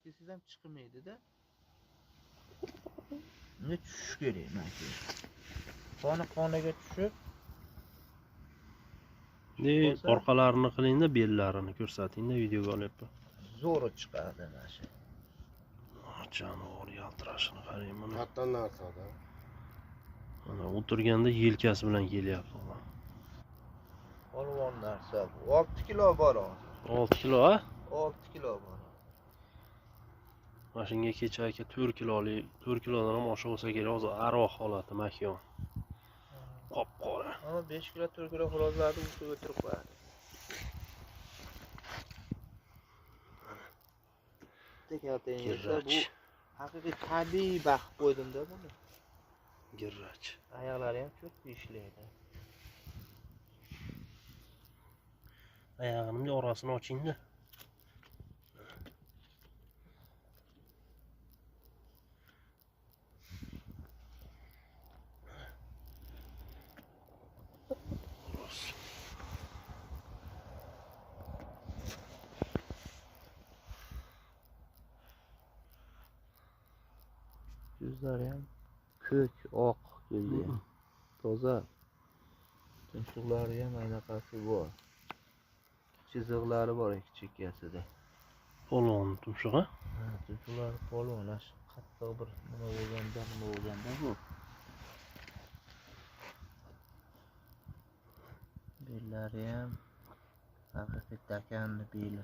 Desangiz ham chiqmaydi-da. Unga tushish kerak mana shu. Qoni qoniga tushib orqalarini qilingda, bellarini ko'rsatingda, videoga olyapman. Zo'ri chiqadi mana shu. Jonivor yaltirashini qarang buni. Katta narsada. Mana o'tirganda yelkasi bilan kelyapti odam. Polvon narsa bu. 6 kilo bor hozir. 6 kilo, a? 6 kilo bor. Mana shunga kecha aka 4 kilolik, 4 kilodan ham oshiq bo'lsa kerak, hozir arvoh holati makyon. Qop-qora. Mana 5 kilo, 4 kilo xo'rozlarni o'sib o'tirib qo'yadi. Bu haqiqiy tabiiy baqib qo'ydim-da buni. Girrach. Oyoqlari ham cho'tki ishlaydi. Oyog'imning orasini oching-da. Ko'zlari ham ko'k, oq ko'zi ham. Toza. Tumshuqlari ham anaqasi bor. Chiziqlari bor ikki chekkasida. Polvon tumshug'i? Ha, tumshuqlari polvon, shu qattiq bir nima bo'lganda, nima bo'lganda bu. Bellari ham haqiqiy takanni beli.